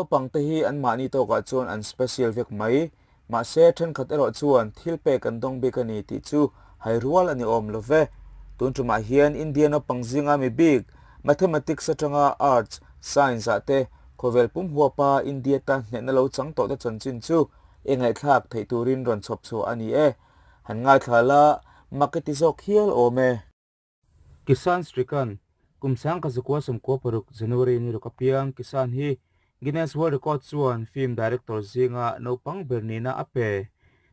Naupang te hi an mahni tawkah chuan an special vek mai. Mahse, thenkhat erawh chuan thil pek an dawng bik a ni tih chu hai rual a ni awm lo ve. Tun tumah hian India naupang zinga mi bik, Mathematics atanga Arts, Science ah te khawvel pum huapa India tan hnehna lo chang tawh te chanchin chu i ngaihthlak theih turin rawn chhawp chhuah a ni e. Han ngaithla la, mak i ti zawk hial awm e. Kisan Srikanth, Kum sang ka zakua 96 January ni ruk apiang Kisan hi Guinness World Record chuan film director zinga naupang ber nihna a pe.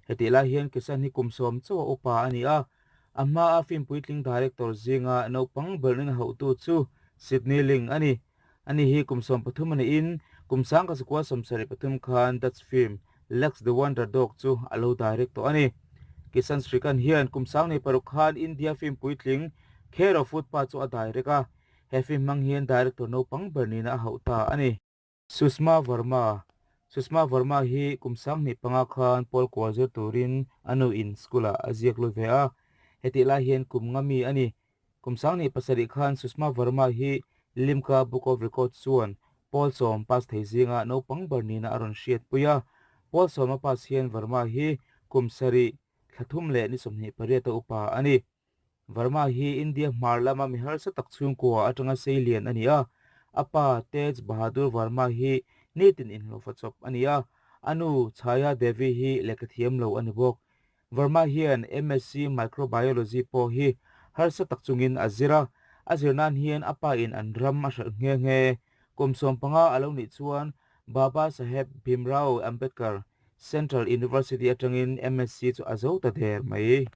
Hetih lai hian Kisan hi kum 10 chauh a upa a ni a, a hmaa film puitling director zinga naupang ber nihna hauhtu chu Sidney Ling a ni. Ani hi kum 13 a niin kum sang ka zakua 73 khan Dutch film Lex the Wonder Dog chu a lo direct tawh a ni. Kisan Srikanth hian kum 16 khan India film puitling Care of Footpath chu a direct a, he film hmang hian director naupang ber nihna a hauh ta a ni. Sushma Verma Sushma Verma hi kum 25 khan pawl kual zir turin a nu in school ah a ziak lut ve a, hetih lai hian kum nga mi a ni. Kum 2007 khan Sushma Verma hi Limca Book of Records chuan pawl 10 pass thei zinga naupang ber nihna a rawn hriatpui a, pawl 10 a pass hian Verma hi kum 7, thla 3 leh ni 28 a upa a ni. Verma hi India hmar lama mi harsa tak chhungkua atanga sei lian a ni a, a pa Tej Bahadur Verma hi nitin inhlawhfa chawp a ni a, a nu Chhaya Devi hi lehkha thiam lo a ni bawk. Verma hian MSc Microbiology pawh hi harsa tak chungin a zir a, a zir nan hian a pa in an ram a hralh nghe nghe. Kum 15 a lo nih chuan Baba Saheb Bhimrao Ambedkar Central University atangin MSc chu a zo ta der mai.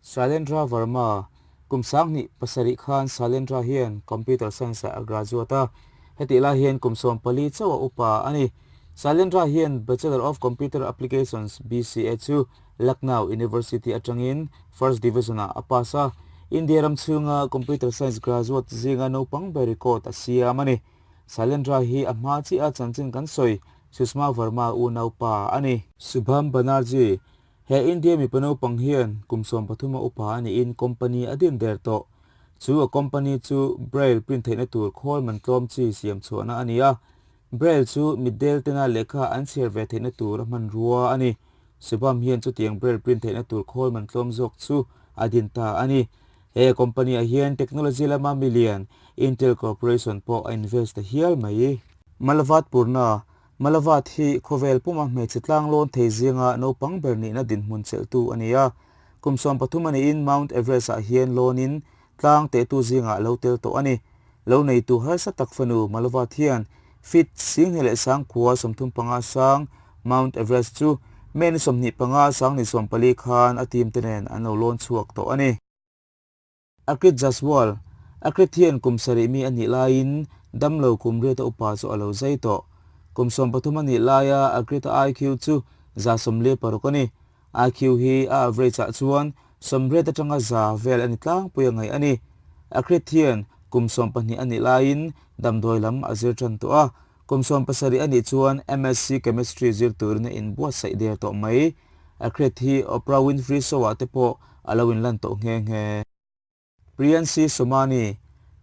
Shailendra Verma, Kum 2007 khan Shailendra hian Computer Science ah a graduate a, hetih lai hian kum 14 chauh a upa a ni. Shailendra hian Bachelor of Computer Applications, BCA, chu Lucknow University atangin First Division ah a pass a, India ram chhunga Computer Science graduate zinga naupang ber record a siam a ni. Shailendra hi a hma chiah a chanchin kan sawi Sushma Verma unaupa a ni. Shubham Banerjee, He India mipa naupang hian kum 13 a upa a niin company a din der tawh. Chu a company chu Braille print theihna tur khawl man tlawm chi siam chhuahna a ni a. Braille chu mitdel tena lehkha an chhiar ve theihna tur a hmanrua a ni. Shubham hian chutiang Braille print theihna tur khawl man tlawm zawk chu a din ta a ni. He company ah hian technology lama milian Intel Corporation pawh a invest ta hial mai. Malavat Purna Malavat hi khawvel puma hmeichhe tlang lawn thei zinga naupang ber nihna dinhmun chelhtu a ni a. Kum 13 a niin Mount Everest ah hian lawnin tlang tehtu zingah lo tel tawh a ni. Lo neitu harsa tak fanu Malavat hian feet 10,035 sang Mount Everest chu May ni 25 sang ni 14 khan a team te nen an lo lawn chhuak tawh a ni. Akrit Jaswal, Akrit hian kum 7 mi a nih laiin damlo kum 8 a upa chu a lo zai tawh. Kum 13 a nih laia Akrit a IQ chu 146 a ni. IQ hi a average ah chuan 80 atanga 100 vel a ni tlangpui a ngaih a ni. Akrit hian kum 12 a nih laiin damdawi lam a zir tan tawh a. Kum 17 a nih chuan MSc Chemistry zir turin a inbuatsaih der tawh mai. Akrit hi Oprah Winfrey Show ah te pawh a lo inlan tawh nghe nghe. Priyanshi Somani,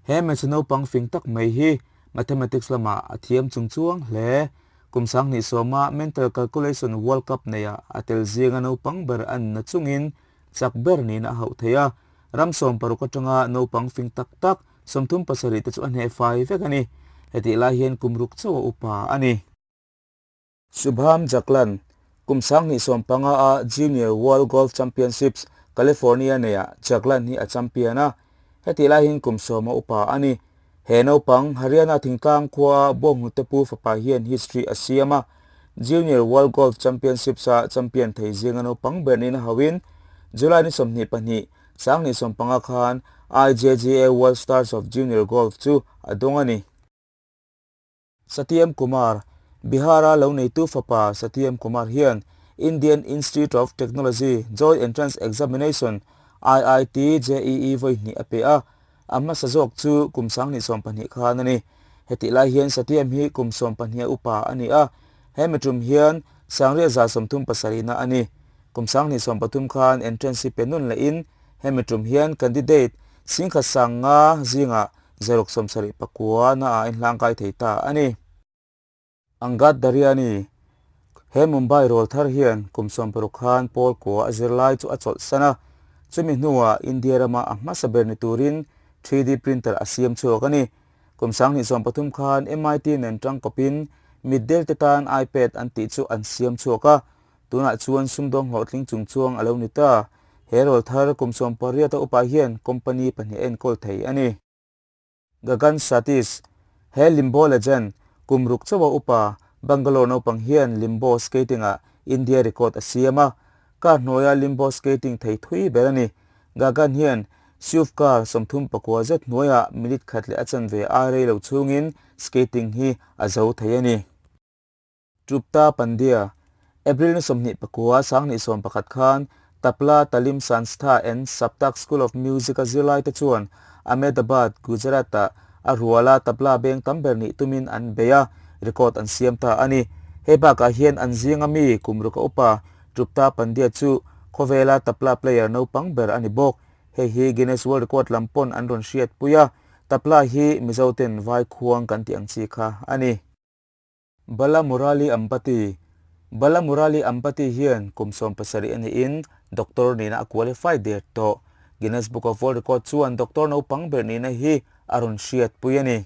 He hmeichhe naupang fing tak mai hi Mathematics lamah a thiam chung chuang hle. Kum 2010 a Mental Calculation World Cup neihah a tel zinga naupang ber a nuna chungin chak ber niin a hauh thei a. Ram 16 atanga naupang fing tak tak 37 te chu a hneh fai vek a ni. Hetih lai hian kum 6 chauh a upa a ni. Shubham Jaklan, Kum 2015 a Junior World Golf Championships California neihah Jaklan hi a champion a, hetih lai hian kum 10 a upa a ni. He naupang Haryana thingtlang khua Bawnghnute pu fapa hian history a siam a, Junior World Golf Championships a champion thei zinga naupang ber niin a hauhin July ni 22, 2015 khan IJGA World Stars of Junior Golf chu a dawng a ni. Satyam Kumar, Bihar-a lo neitu fapa Satyam Kumar hian Indian Institute of Technology Joint Entrance Examination, IIT JEE vawi hnih a pe a, a hmasa zawk chu kum 2020 khan a ni. Hetih lai hian Satyam hi kum 12 a upa a ni a, he mitum hian 1137 na a ni. Kum 2023 khan entrance hi pe nun lehin he mitum hian candidate 15,000 zingah 679 na a inhlangkai thei ta a ni. Angad Daryani, He Mumbai rawlthar hian kum 60 khan pawl kua a zirlai chu a chawlhsan a, chumi hnuah India rama a hmasa ber ni turin 3D printer a siam chhuak a ni. Kum 2013 khan MIT nen tangkawpin mitdel te tan iPad an tih chu an siam chhuak a, tunah chuan sumdawng hlawhtling chungchuang a lo ni ta. He rawlthar kum 18 a upa hian company pahnih a enkawl thei a ni. Gagan Satish, He Limbo legend, kum ruk chauha upa Bangalore naupang hian limbo skating-ah India record a siam a, car hnuaia limbo skating thei thui ber a ni. Gagan hian SUV car 39 zet hnuaiah minute khat leh a chanve a rei lo chhungin skating hi a zo thei a ni. Trupta Pandya, April ni 29, 2011 khan Tabla Talim Sanstha and Saptak School of Music-a zirlaite chuan Ahmedabad, Gujarat-ah a ruala tabla beng tam ber nih tumin an bei a, record an siam ta a ni. Hei bakah hian an zinga mi kum ruka upa Trupta Pandya chu khawvela tabla player naupang ber a ni bawk. Hei hi Guinness World Record lam pawn an rawn hriatpui a, tabla hi Mizoten vai khuang kan tih ang chi kha a ni. Bala Murali Ambati Bala Murali Ambati hian kum 70 a niin doctor nihna a qualify der tawh. Guinness Book of World Record chuan doctor naupang ber nihna hi a rawn hriatpui a ni.